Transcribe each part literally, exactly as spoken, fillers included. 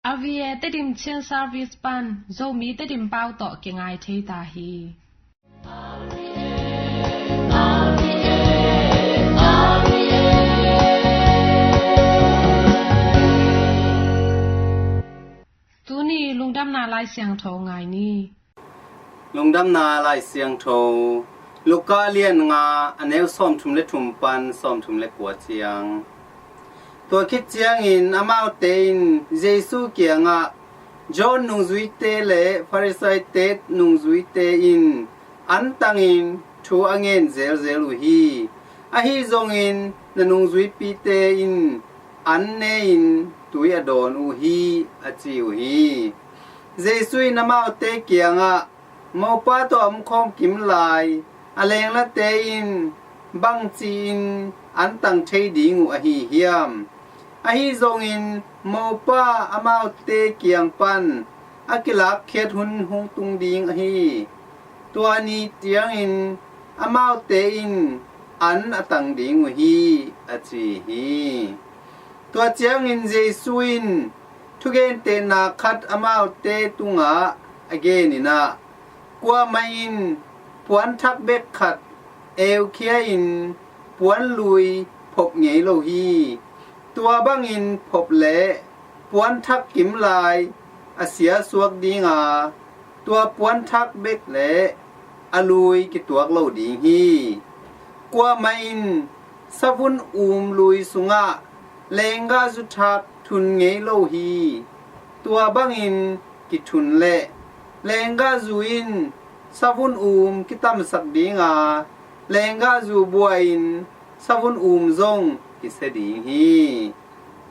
R V A Tedim Chin Service pan Zomi Tedim pau tawh kingai thei ta hi. Tuni lungdamna Lai Siangtho ngai ni. Lungdamna Lai Siangtho, Luka lian nga, a neu sawmthum le thum pan sawmthum le kua ciang. Tua khit ciangin amaute in Jesu kiangah, John nungzuite le Farisai-te nungzuite in an tangin thu a ngen zelzel uh hi. Ahi zongin na nungzuipite in an ne-in tui a dawn uh hi, a ci uh hi. Jesu in amaute kiangah, Mopa tawh a omkhawm kim lai a lenglate in bangci-in an tang thei ding uh ahi hiam? Ahi zongin mopa amaute kiang pan a kilakkhiat hun hong tung ding ahi. Tua ni tiangin amaute in an a tang ding uh hi, a ci hi. Tua ciangin Jesu in thugentehna khat amaute tungah a genin ah, kuamah in puanthak bek khat eukhia-in puanlui phop ngei lo hi. Tua bangin phop leh puanthak kim lai a sia suak dinga, tua puanthak bek leh a lui kituak lo ding hi. Kuamah in savun um lui sungah lenggahzu thak thun ngei lo hi. Tua bangin kithun leh lenggahzu in savun um kitamsak dinga, lenggahzu bua-in savun um zong kisia ding hi.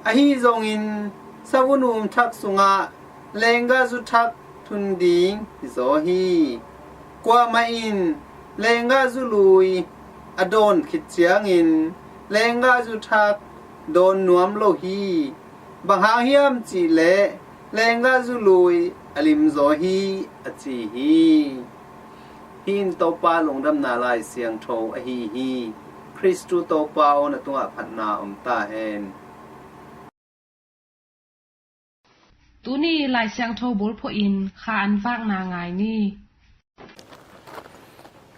Ahi zongin savun um thak sungah lenggahzu thak thun ding hi zaw hi. Kuamah in lenggahzu lui a dawn khit ciangin lenggahzu thak dawn nuam lo hi. Bang hang hiam cihleh lenggahzu lui a lim zaw hi, a ci hi. Hih in Topa lungdamna Lai Siangtho ahi hi. Khristu Topa aw, na tungah phatna om ta hen. Tuni Lai Siangtho bulphuh in kha an vakna ngai ni.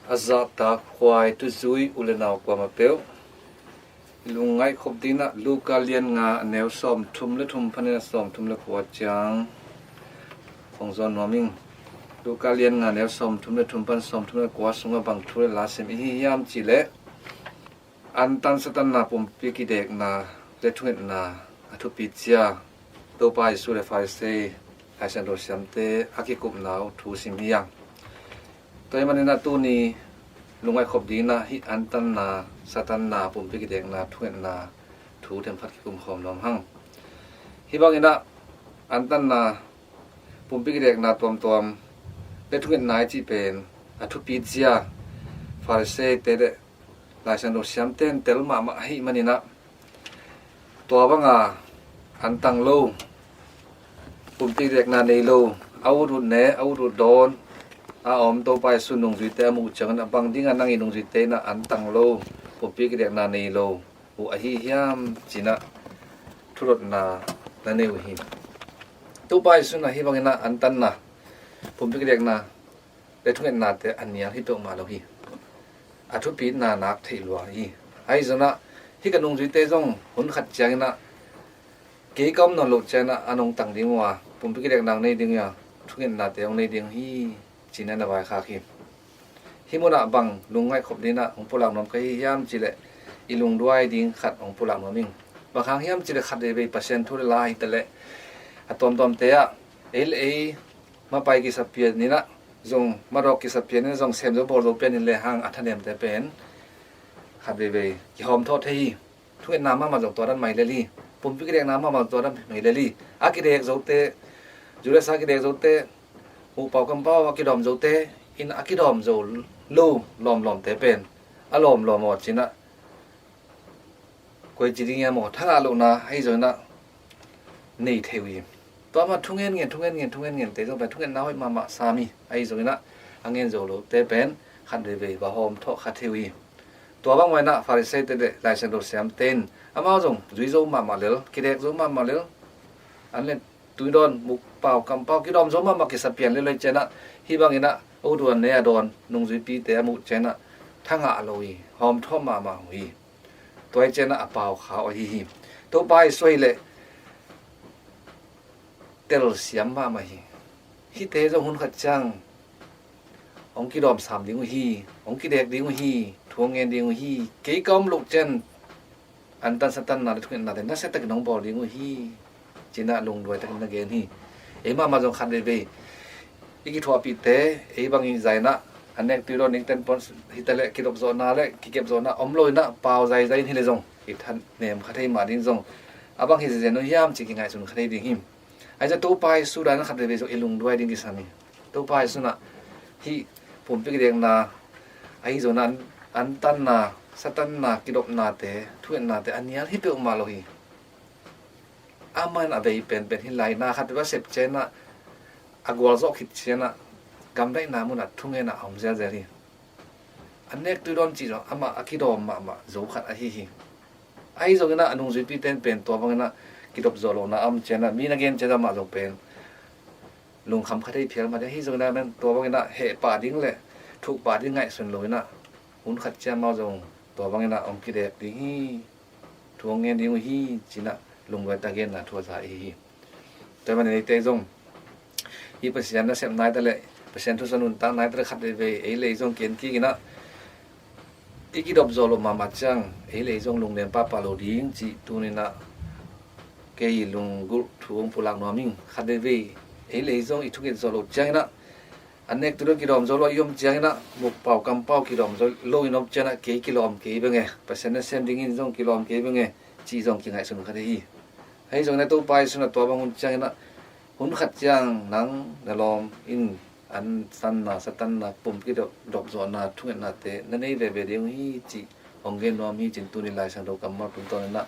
A zahtak huai tuzui u le nau kuamah peuh, i lungngaih khop dingin ah Luka lian nga, a neu sawmthum le thum panin a sawmthum le kua ciang hong zawn nuam ing. Luka lian nga, neu sawmthum le thum pan sawmthum le kua sungah bang thu le la sim i hi hiam cihleh, antan satanna, pumpi kidekna le thungetna a thupi zia Topa Jesu le Farisai, Lai Siangtho siamte a kikupna uh thu sim hi hang. Tua ahih manin ah tuni lungngaih khop dingin ah hih antanna, satanna, pumpi kidekna, thungetna thu themkhat kikum khawm nuam hang. Hih bangin ah antanna, pumpi kidekna tuamtuam le thungetna i cih pen a thupi zia Farisai-te le Lai Siangtho siamte in tel mahmah ahih manin ah, tua banga antang lo, pumpi kidekna nei lo, a ut ut ne, a ut ut dawn a om Topa Jesu nungzuite a muh ciangin ah, bang dinga nang i nungzuite in ah antang lo, pumpi kidekna nei lo uh ahi hiam ci-in ah thudotna na nei uh hi. Topa Jesu in ah hih bangin ah antanna, pumpi kidekna le thungetnate a nial hi peuhmah lo hi. A thupitna nak theih lua hi. Ahi zongin ah hih ka nungzuite zong hun khat ciangin ah kei ka om nawn loh ciangin ah an hong tang ding uh a, pumpi kidekna hong nei ding uh a, thungetnate hong nei ding hi, ci-in ah na vaikhak hi. Hih munah bang lungngaih khop dingin ah hong pulak nuam ka hi hiam cihleh, i lungduai ding khat hong pulak nuam ing. Bang hang hiam cihleh khat veivei Pasian thu le la hi taleh, a tuamtuamte ah ei le ei mapai kisa pian in ah zong, madawk kisa pian in ah zong, sem zo bawl zo pian in lehang a thanemte pen khat veivei kihawm thawh thei hi. Thungetna mahmah zong tua dan mah hi lel hi. Pumpi kidekna mahmah zong tua dan mah hi lel hi. A kidek zote, zu le sa kidek zote, huhpau kampau a kidawm zote in a kidawm zo lo lawmlawmte pen a lawmlawm aw ci-in ah koici ding hiam aw, thangah lohna ahi zongin ah nei thei uh hi. Tua mah thu ngen ngen, thu ngen ngen, thu ngen ngente zong pen thungetna hoih mahmah sam hi. Ahi zongin ah a ngen zo lote pen khat veivei va hawm thawh kha thei uh hi. Tua bang mah in ah Farisai-te le Lai Siangtho siamte in amau zong zui zo mahmah lel, kidek zo mahmah lel, an le Tuidawn, Mukpau Kampau kidawm zo mahmah kisa pian lel uh hi ciangin ah, hih bangin ah, O Duan ne a dawn nungzuipite a muh ciangin ah, thangah lo hi, hawmthawm mahmah uh hi. Tua hi ciangin ah a pau kha uh ahi hi. Topa Jesu ahih leh telsiam mahmah hi. Hihte zong hun khat ciang hong kidawm sam ding uh hi, hong kidek ding uh hi, thu hong ngen ding uh hi, kei ka om loh ciang antan satanna le thungetnate nasia takin hong bawl ding uh hi, ci-in ah lungduai takin na gen hi. Ei mahmah zong khat veivei i kithuahpihte, ei bang i zai-in ah, an nek tui lo ning ten pon hita leh kidop zawhna le kikep zawhna om lo-in ah, pau zaizai in hi leh zong i thanem kha thei mah ding zong a bang hi zenzen uh hiam ci kingaihsun kha thei ding hi. Ahi zong Topa Jesu dan khat veivei zong i lungduai ding kisam hi. Topa Jesu in ah hih pumpi kidekna, ahi zong in ah an, antanna, satanna, kidopnate, thungetnate a nial hi peuhmah lo hi. Amah in a bei penpen hi lai, na khat peuh a sep ciangin ah, a gualzawh khit ciangin ah, gamdaihna munah thungen ah a om zelzel hi. An nek tui dawn cih zong amah a kidawm mahmah zo khat ahi hi. Ahi zongin ah a nungzuipite in pen tua bangin ah kidop zawh lohna a om ciangin ah, mi na gen ciangin ah amah zong pen lungkham kha thei phial mah ding. Ahi zongin ah tua bangin ah heh pah ding le thuk pah ding ngaihsun lo-in ah, hun khat ciang amau zong tua bangin ah hong kidek ding hi, thu hong ngen ding uh hi, ci-in ah lungduai takin genna thu a za ahi hi. Tua ahih manin eite zong hih Pasian nasep nai ta leh, Pasian thu sung nuntak nai ta leh khat veivei ei le ei zong kiang kik in ah, i kidop zawh loh mahmah ciang ei le ei zong lungnem pahpah lo ding cih tuni-in ah kei lunggulh thu hong pulak nuam ing. Khat veivei ei le ei zong i thunget zawh loh ciangin ah, an nek tui dawn kidawm zo lo i om ciangin ah, Mukpau Kampau kidawm zo lo in om ciangin ah, kei kilawm kei beng e, Pasian nasem dingin zong kilawm kei beng e, cih zong kingaihsun kha thei hi. Ahi zongin ah Topa Jesu in ah tua bang hun ciangin ah, hun khat ciang nang na lawm in antanna, satanna, pum kidop, dop zawhna, thungetnate na nei veve ding uh hi cih hong gen nuam hi, ci-in tuni Lai Siangtho kammal tungtawn in ah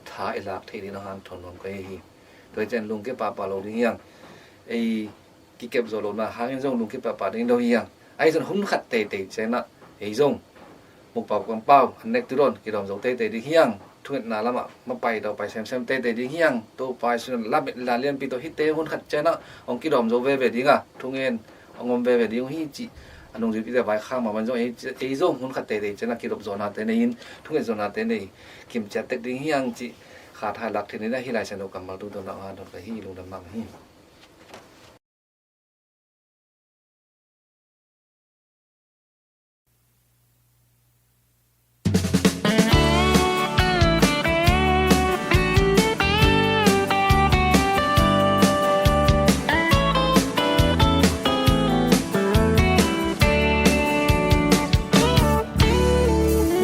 tha i lak theih dingin hong hanthawn nuam ka hi hi. Tua hi ciang lungkia pahpah lo ding hi hang. Ei kikep zawh lohna hangin zong lungkia pahpah ding hi lo hi hang. Ahi zong hun khat teitei ciangin ah ei zong Mukpau Kampau, an nek tui dawn kidawm zo teitei ding hi hang. Thungetna lamah mapai dawh pai semsem teitei ding hi hang. Topa Jesu in ah lamet la lianpi tawh hihte hun khat ciangin ah hong kidawm zo veve ding a, thungen hong om veve ding uh hi cih a nungzuipite vaikhak mah bangin zong ei, ei zong hun khat teitei ciangin ah kidop zawhnate nei in, thunget zawhnate nei, kimciat tek ding hi hang cih kha tha i lak theih dingin ah hih Lai Siangtho kammal tungtawn in ah hong hanthawn ka hi. Lungdam mahmah hi.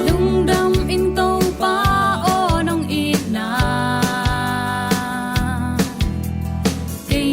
Lungdam ing Topa aw, nong itna kei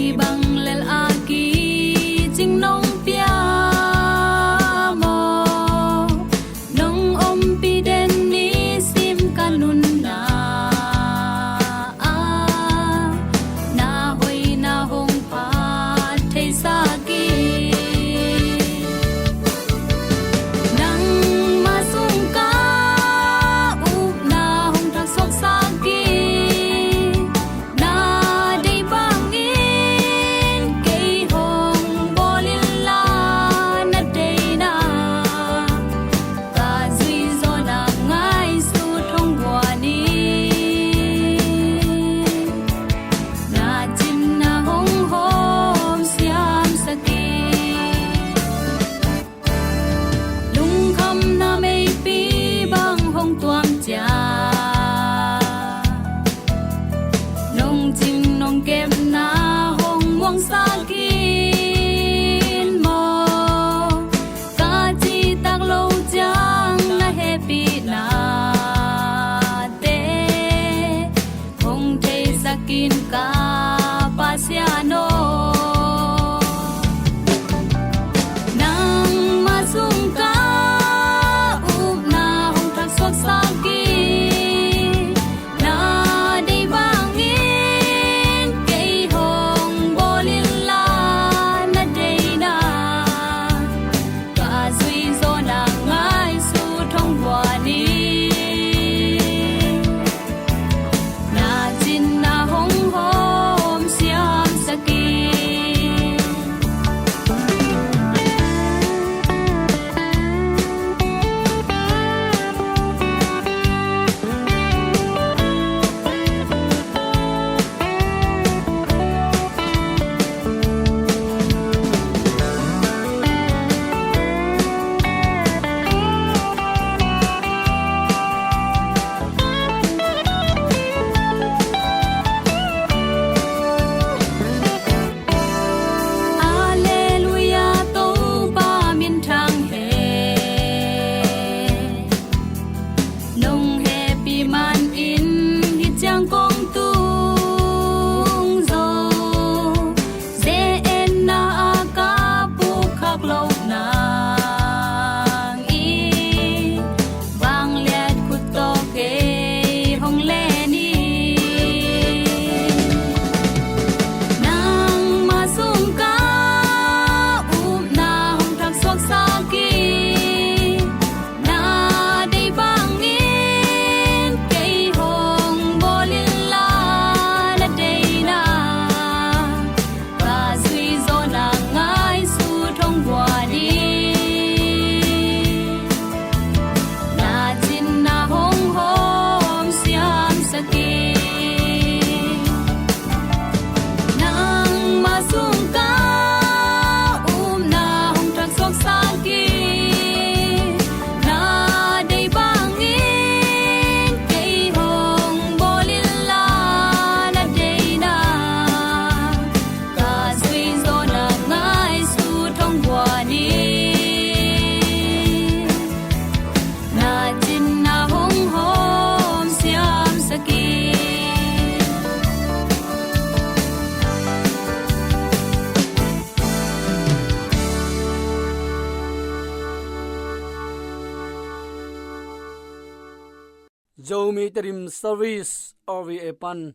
Zomi Tedim Service, R V A pan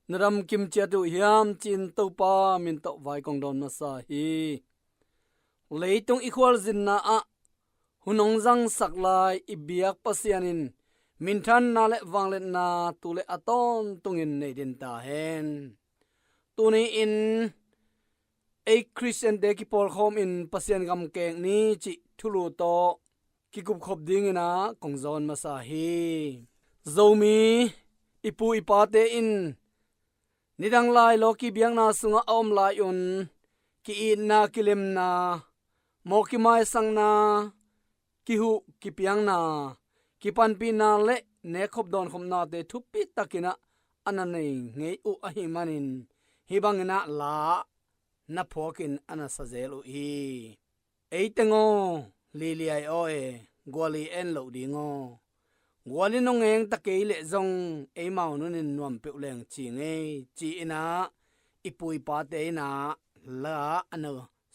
na dam kim ciat uh hiam ci-in Topa min tawh vai kong dawn masa hi. Leitung i khualzinna ah hun hong zangsak lai i biak Pasian in minthanna le vangliatna tu le a tawntungin nei den ta hen. Tuni-in ei Khristiante kipawlkhawm in Pasian gam kek ni cih thulu tawh kikupkhop dingin ah kong zawn masa hi. Zomi i pu i pate in nidang lai lawki biakna sungah a om lai-un ki-itna, kilemna, mawh kimaisakna, kihuh kipiakna, kipanpihna le nekkhop dawnkhopnate thupi takin ah a na nei ngei uh ahih manin hih bangin ah la na phuakin a na sa zel uh hi. Ei teng aw, liliai aw e, guali en loh ding aw. Guali nong eng ta kei leh zong eimau nunin nuam peuh leng ci ngei ci-in ah i pu i pate in ah la a na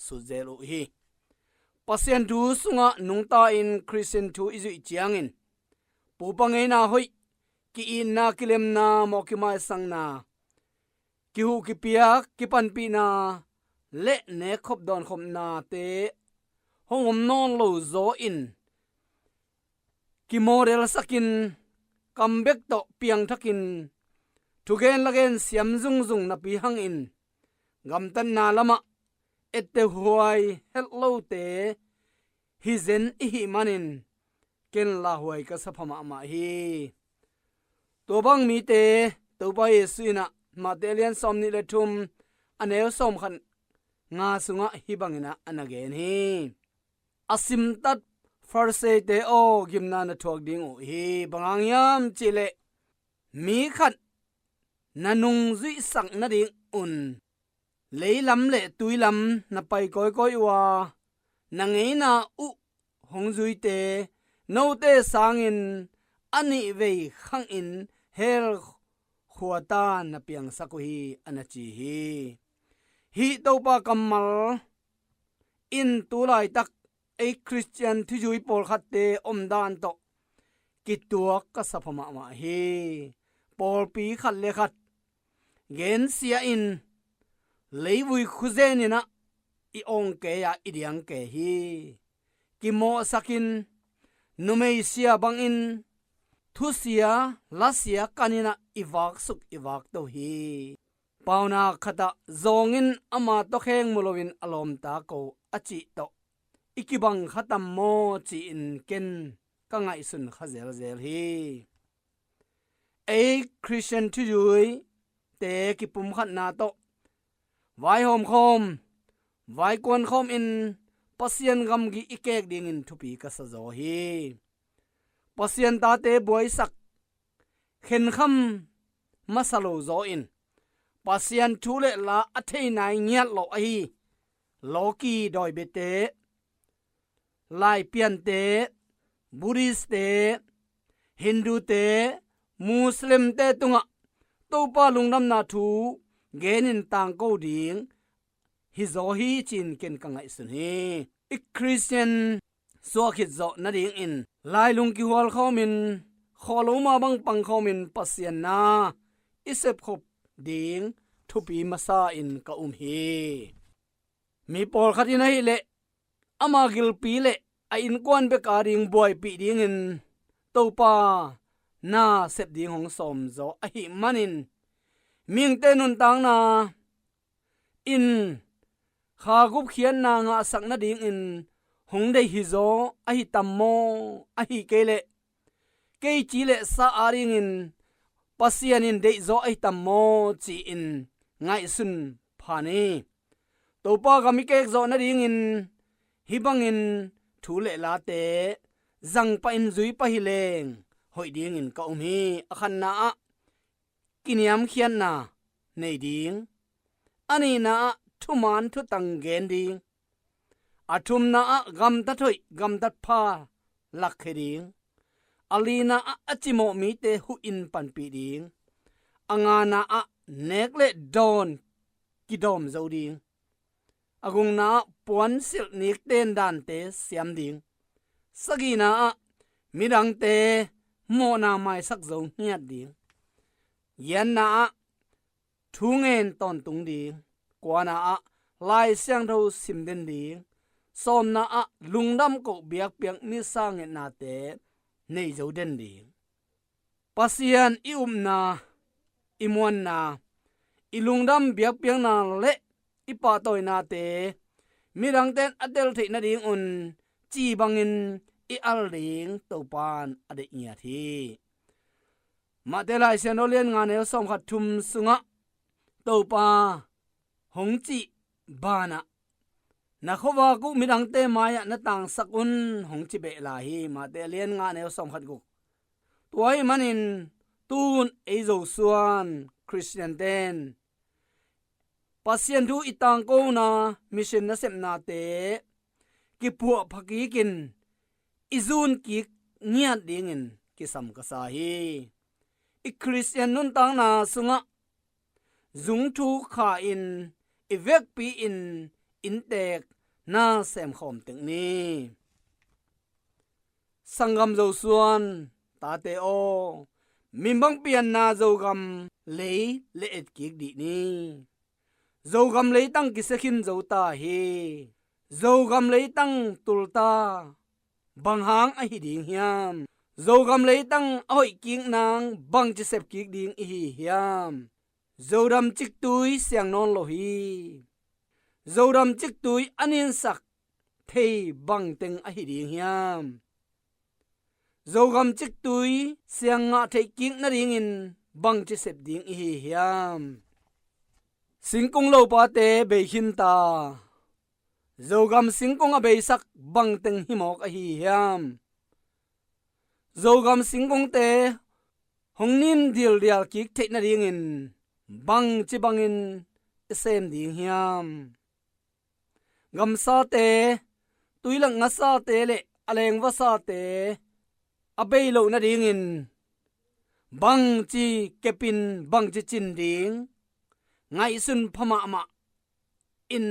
sut zel uh hi. Pasian thu sungah nungta-in Khristian thu i zuih ciangin pupa ngeina hoih, ki-itna, kilemna, mawh kimaisakna, kihuh kipiak, kipanpihna le nekkhop dawnkhopnate hong om nawn lo zaw in kimawdelsakin kam bek tawh piangthakin thugen lagen siam zungzung napi hangin gamtatna lamah ettehhuai het lote hi zen i hih manin ken lauhuai ka sa pha mahmah hi. Tua bang mite Topa Jesu in ah Mate a lian sawmnih le thum, a neu sawmkhat nga sungah hih bangin ah a na gen hi. A simtat Pharisee-te aw, gimna na thuak ding uh hi. Bang hang hiam cihleh mi khat na nungzuihsak nadingun leilam le tuilam na pai kawikawi uh a, na ngeina uh hong zuite note sangin a nih vei khangin hell khuata na piangsak uh hi, a na ci hi. Hih Topa kammal in tu laitak ei Khristian thuzui pawlkhatte omdan tawh kituak ka sa pha mahmah hi. Pawlpi khat le khat gensia in leivui khuzenin ah i awng kei a, i diang kei hi. Kimawhsakin numei sia bangin thusia lasia kanin ah i vaksuk i vakto hi. Paunak khatah zawngin ama tawkheng mu loin a lawmta ko a cih tawh i kibang kha tam maw ci-in ken ka ngaihsun kha zelzel hi. Ei Khristian thuzuite kipumkhatna tawh vaihawm khawm, vaikuan khawm in Pasian gamgi i kek dingin thupi ka sa zaw hi. Pasian tate buaisak khenkham masa lo zaw in Pasian thu le la a thei nai ngiat lo ahi lawki dawibete, laipiante, Buddhistte, Hindute, Muslimte tungah Topa lungdamna thu genin tangko ding hi zaw hi ci-in ken ka ngaihsun hi. I Khristian suah khit zawh nadingin lailung kihual khawmin, khawloma bang pang khawmin Pasian na i sepkhop ding thupi masa in ka um hi. Mi pawlkhat in ahileh ama gilpi le a innkuan bek ading buaipih dingin Topa na sep ding hong sawm zaw ahih manin mihingte nuntakna in kha gupkhiatna ngahsak nadingin hong deih hi zaw ahi tam maw? Ahi kei leh kei ci le sa adingin Pasian in deih zaw ahi tam maw ci-in ngaihsun pha ni. Topa gam i kek zawh nadingin hih bangin thu le late zang pah in zui pah hi leng hoih dingin ka um hi. A khatna ah kiniamkhiatna nei ding, a nihna ah thuman thutang gen ding, a thumna ah gamtat hoih gamtat pha lakkhia ding, a lina ah a cimawh mite huhin panpih ding, a ngana ah nek le dawn kidawm zo ding, a gukna ah puansilh nikten dante siam ding, sagihna ah midangte mawhna maisak zo ngiat ding. Giatna ah thu ngen tawntung ding, kuana ah Lai Siangtho sim den ding, sawmna ah lungdam koh biakpiak misa ngetnate nei zo den ding. Pasian i upna, i muanna, i lungdam biakpiakna le i pahtawinate midangte in a tel theih nadingun ci bangin i al ding Topan a deih ngiat hi. Mate Lai Siangtho lian nga neu sawmkhat thum sungah Topa hong cih banah, na khuavak uh midangte mai-ah na tangsak un, hong ci beh lai hi. Mate lian nga neu sawmkhat guk. Tua ahih manin tun ei Zosuan Khristian ten Pasian thu i tangkona, mission nasepnate kipuahpha kikin i zun kik ngiat dingin kisam ka sa hi. I Khristian nuntakna sungah zungthuk kha-in, i vekpi-in inntek na semkhawm tek ni. Sanggam Zosuan tate aw, min bang pianna Zogam lei le et kik dih ni. Zogam leitang kisia khin zo ta hi. Zogam leitang tul ta, bang hang ahi ding hiam? Zogam leitang a hoih kik nang bangci sep kik ding i hi hiam? Zodam ciktui siang nawn lo hi. Zodam ciktui a ninsak thei bangteng ahi ding hiam? Zogam ciktui siang ngah theih kik nadingin bangci sep ding i hi hiam? Singkung lopate bei khin ta. Zogam singkung a beisak bangteng hi mawk ahi hiam? Zogam singkungte hong nim dildial kik theih nadingin bangci bangin i sem ding hiam? Gamsate, tuilak ngasate le a lengvasate a bei loh nadingin bangci kepin bangci cin ding, ngaihsun pha mahmah in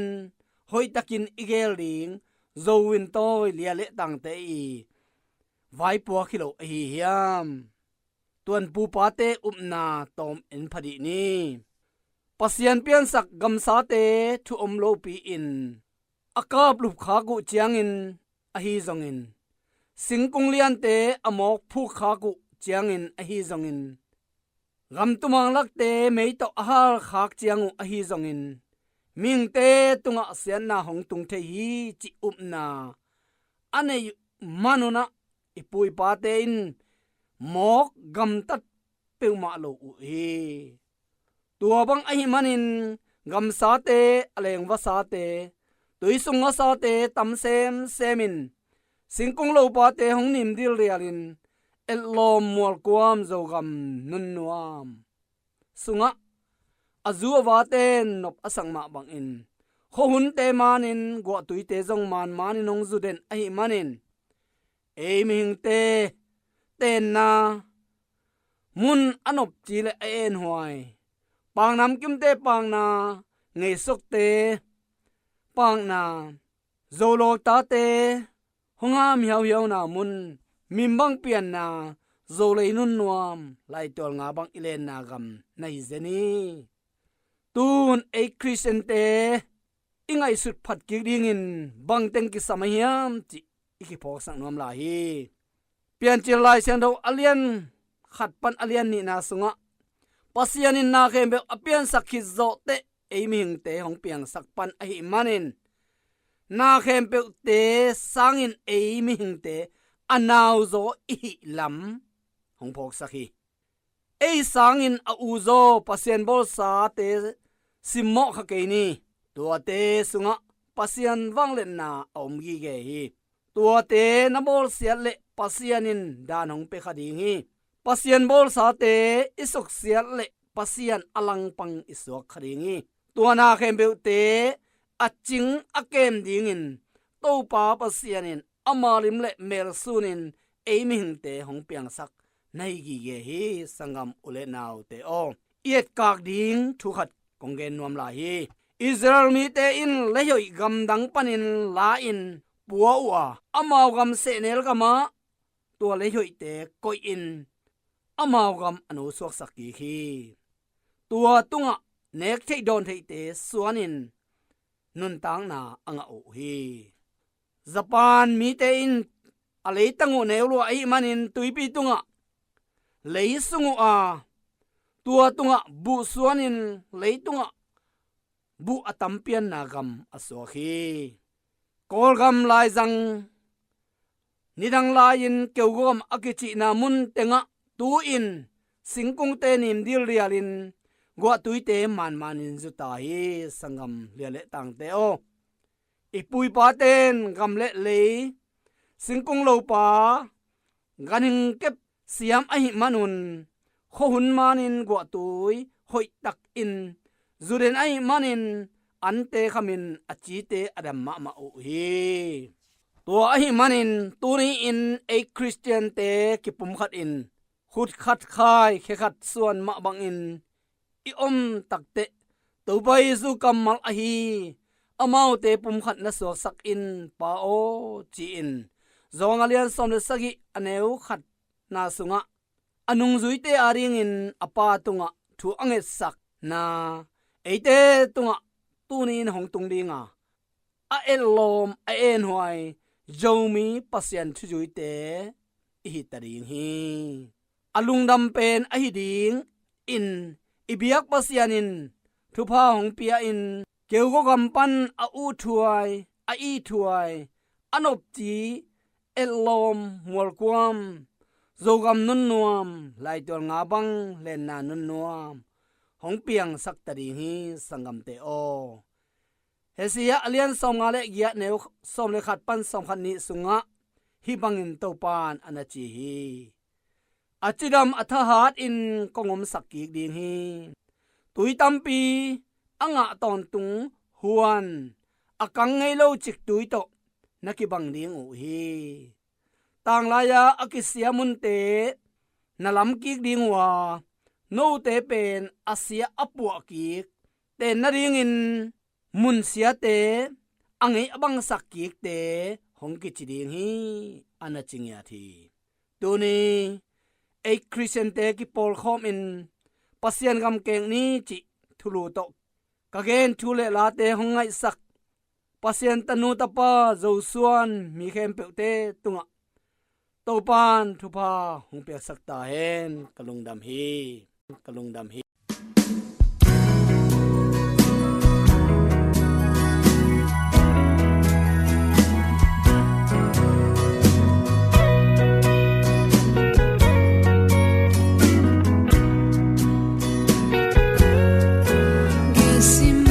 hoihtakin i gel ding Zo in tawi lia le tangte i vaipuak hi lo ahi hiam? Tuanpupate upna tawm en pha dih ni. Pasian piansak gamsate thu om lopi-in a kaplup khak uh ciangin ahi zongin, singkung liante a mawk phuk khak uh ciangin ahi zongin, gamtumang lakte mei tawh a hal khak ciang uh ahi zongin, mihingte tungah siatna hong tung thei hi cih upna a neih manunah i pu i pate in mawk gamtat peuhmah lo uh hi. Tua bang ahih manin gamsate, a lengvasate, tuisung ngasate tam semsem in singkung lopate hong nim dildialin etlawm mualkuam Zogam nunnuam sungah a zu a vate nop a sak mah bangin khuahunte manin guahtuite zong manmanin hong zu den ahih manin ei mihingte tenna mun a nopci le a enhuai, paknamkimte pakna, ngeisokte pakna, Zolawktate hong ham hiauhiauna mun, min bang pianna, Zolei nunnuam, laitual nga bang i lenna gam na hi zen hi. Tun ei Khristiante i ngaihsut phat kik dingin bangteng kisam ahiam cih i kiphawksak nuam lai hi. Piancil Lai Siangtho a lian khat pan a lian nihna sungah Pasian in na khempeuh a piansak khit zawhteh ei mihingte hong piangsak pan ahih manin, na khempeuhte sangin ei mihingte a nauzaw i hih lam hong phawksak hi. Ei sangin a uzaw Pasian bawlsate simmawh kha kei ni. Tuate sungah Pasian vangliatna a om gige hi. Tuate na bawlsiat leh Pasian in dan hong pia kha ding hi. Pasian bawlsate i suksiat leh Pasian a langpang i suak kha ding hi. Tua na khempeuhte a cing a kem dingin Topa Pasian in ama lim le mel sunin ei mihingte hong piangsak na hi gige hi. Sanggam u le naute aw, i etkak ding thu khat kong gen nuam lai hi. Israel mite in leihoih gamdang panin la-in pua uh a, amau gam sehnel gamah tua lei hoihte koihin amau gam a nosuaksak kik hi. Tua tungah nek theih dawn theihte suanin nuntakna a ngah uh hi. Japan mite in a leitang uh neu lua ahih manin tuipi tungah lei sung uh a, tua tungah buh suanin leitungah buh a tampianna gam a suak hi. Kawlgam laizang nidang lai-in Keugaw gam a kicihna mun tengah tu-in singkungte nim dildialin guahtuite manmanin zuta hi. Sanggam lian le tangte aw, i puipaten gam le lei singkung lopa ganhing kep siam ahih manun khuahun manin guahtui hoihtakin zuden ahih manin ante khamin a cite a dam mahmah uh hi. Tua ahih manin tuni-in ei Khristiante kipumkhatin khut khat khai khe khat suan mah bangin i om takteh Topa Jesu kammal ahi amaute pumkhat na suaksak in Pa aw ci-in Johan a lian sawm le sagih a neu khatna sungah a nungzuite adingin a Pa tungah thu a ngetsakna eite tungah tuni-in hong tung dinga a etlawm a enhuai Zomi Pasian thuzuite i hita ding hi. A lungdam pen ahi dingin i biak Pasian in thupha hong pia-in Keugaw gam pan a uhthuai, a ithuai, a nopci, etlawm, mualkuam, Zogam nunnuam, laitual nga bang lenna nunnuam hong piangsak ta ding hi. Sanggamte aw, Hosea a lian sawmnga le giat neu sawm le khat pan sawmkhat nih sungah hih bangin Topan a na ci hi. A cidam a thahatin kong omsak kik ding hi. Tui tampi a ngah tawntung huan a kang ngei lo ciktui tawh na kibang ding uh hi. Tanglai-a a kisia munte na lam kik ding uh a, note pen a sia a puah kik ten nadingin mun siate a ngei a bangsak kikte hong kici ding hi, a na ci ngiat hi. Tuni ei Khristiante kipawlkhawmin Pasian gam keng ni cih thulu tawh ka gen thu le late hong ngaihsak Pasian tanu tapa Zosuan mi khempeuhte tungah Topan thupha hong piaksak ta hen. Ka lungdam hi. Ka lungdam hi.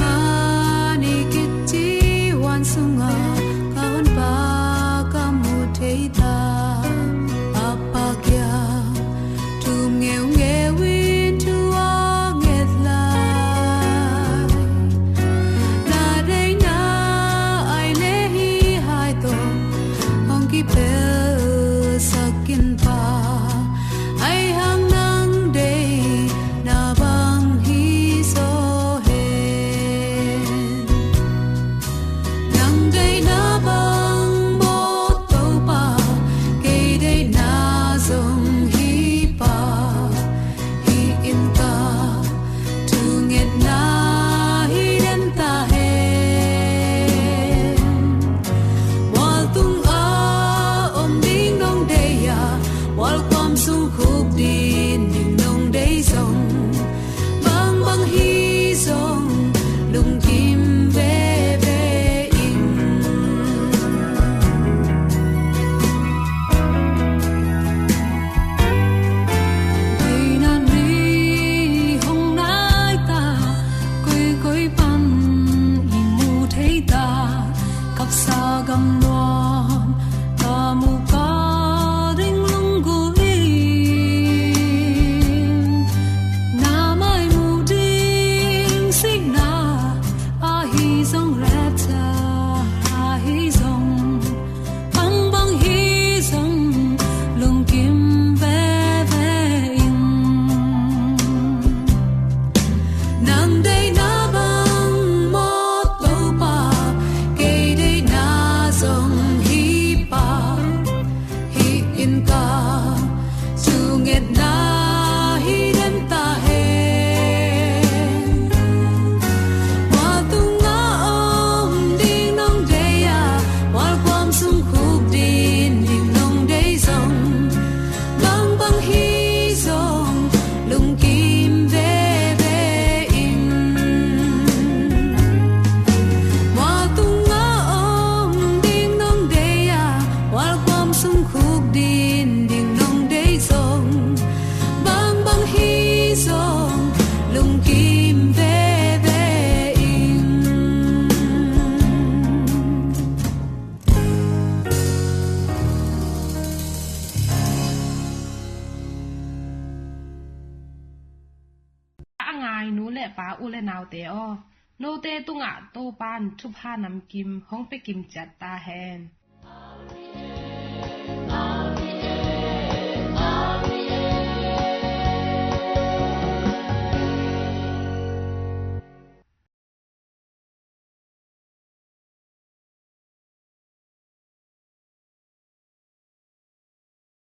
Gethsemane kici huan sungah ka Honpa ka mu thei ta. A Pa kiang thum ngeungeu in thu a nget lai. Na deihna ai le hih hai tawh hong kipelsak in Pa, ai hang nang deihna bang hi zaw hen. Nang deihna bang mawk Topa, kei deihna zong hi Pa. Hih in ka thungetna hi den ta hen. Mualtung a om ding nong deih a, mualkuam sung khuk din ding nong deih zong, bangbang hi zong lungkim veve ing. Kei na ni hong nai ta, koikoi pan i mu thei ta, kapsa gam nuam ka mu ka ding lunggulh in. Na mai mu ding sihna ahi zong, rapture ahi zong, bangbang hi zong lungkim veve ing. Nang deihna bang mawk Topa, kei deihna zong hi Pa. Hih lai-a, nu le pa, u le naute aw, note tungah Topa'n thupha namkim hong pia kim ciat ta hen.